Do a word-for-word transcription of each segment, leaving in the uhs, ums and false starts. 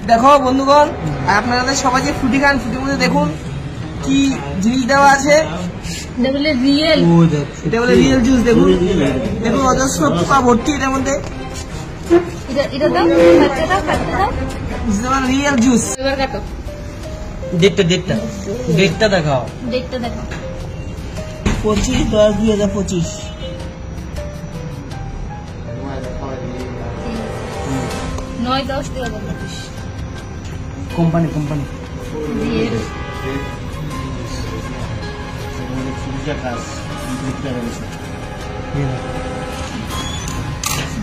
দেখো বন্ধুগণ, আপনারা সবাই যে ফ্রুটি খান, ফ্রুটির মধ্যে দেখুন কি জিনিস দেওয়া আছে। এটা বলে রিয়েল। ও, দেখ, এটা বলে রিয়েল জুস, দেখুন। দেখুন, অজস্র পোকা ভর্তি এটার মধ্যে। এটা, এটা দাও, বাচ্চা দাও, বাচ্চা দাও। This is one real juice। এবার কাটো। ডেটটা, ডেটটা, ডেটটা দেখাও। ডেটটা দেখাও। পঁচিশ দশ দুই হাজার পঁচিশ। নয় দশ দুই হাজার পঁচিশ। Company, company. রিয়েল।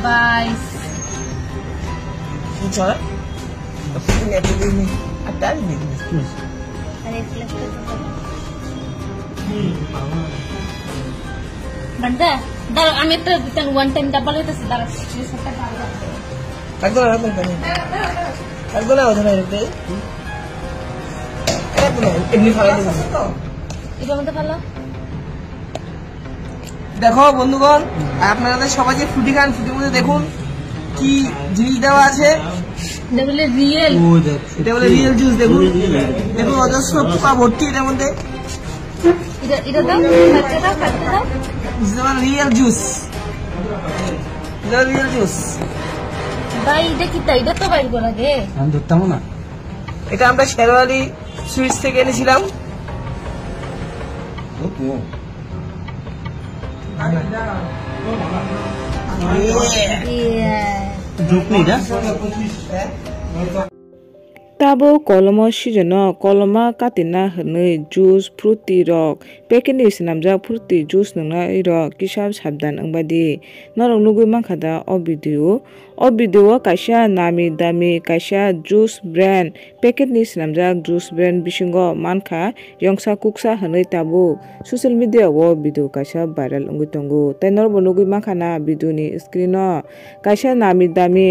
বাইশ। বান্দা, দাঁড়াও, আমি একটা ওয়ান টাইম ডাবল হইতেছে, দাঁড়াও। একদম, একদম, একদম। একদম, একদম, একদম। একদম, এমনি ফালাই দেবো। এটার মধ্যে ফালাও। দেখো বন্ধুগণ, আপনারা সবাই যে ফ্রুটি খান, ফ্রুটির মধ্যে দেখুন কি জিনিস দেওয়া আছে। এটা বলে রিয়েল। ও, দেখ, এটা বলে রিয়েল জুস, দেখুন। দেখুন, অজস্র পোকা ভর্তি এটার মধ্যে। এটা, এটা দাও, বাচ্চা দাও, বাচ্চা দাও। This is one real juice। এটা রিয়েল জুস। ভাই, এটা কি তাই? এটা তো বাইর করা গে। আমি ধরতাম না। এটা আমরা শেরওয়ালি সুইটস থেকে এনেছিলাম। ইয়ে। Tabo kolomo season-o koloma katina hwnwi juice, fruity rok, packet ni swnamjak fruity juice nwngnai rok kisa sabdan wngbai di. Norok nugwi mankha da o video o? O video o kaisa nami dami kaisa juice brand, packet ni swnamjak juice brand bisingo mankha yongsa kuksa hwnwi tabuk social media o video kaisa viral wngwi tongo. Tei norokbo nugwi mankha na video ni screen o kaisa nami dami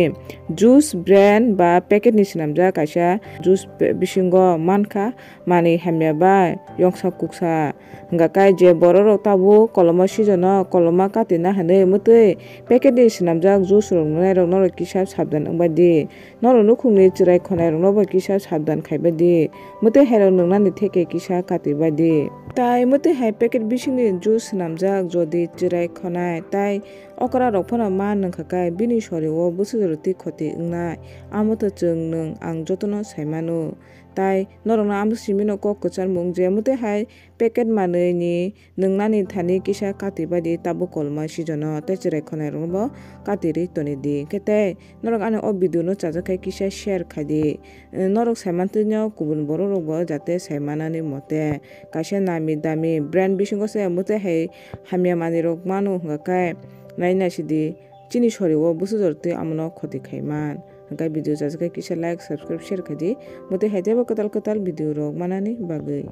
juice brand ba packet ni swnamjak kaisa juice bisingo mankha manwi hamya ba yongsa kuksa. Hwnkha khe je borok rok tabuk koloma season o koloma katina hwnwi mwtwi packet ni swnamjak juice rok nwngnai rok norok kisa sabdan wngbai di. Norok nukhungni chwrai khonai rokno bo kisa sabdan khaibai di. Mwtwi hai rok nwngnani theke kisa kati bai di. Tai mwtwi hai packet bisingni juice swnamjak jodi chwrai khonai tai okra rok phano ma nungkha khe bini sori o bwswk jora twi khoti wngnai. Amo to chwng nwng ang jotono sai mano. Tai norokno amo simi no kok kwcharmung je mwtwi hai packet manwi ni nwngnani thani kisa kati bai di tabuk kolma season o tei chwrai khonai rokno bo kati rwi toni di. Hwnkhe tei norok ani o video no chajak khe kisa share khai di. Norok sai mantwi no kubun borok rok bo jate sai manani mote kaisa nami dami brand bisingo se mwtwi hai hamya manwi rok mano hwnkha khe nai nai sidi. Chini sori o bwswk jora twi amono khoti khai man. Hwnkhe video chajak khe kisa like, subscribe, share khai di. Mwtwi hai teibo kwtal kwtal video rok manani bagwi.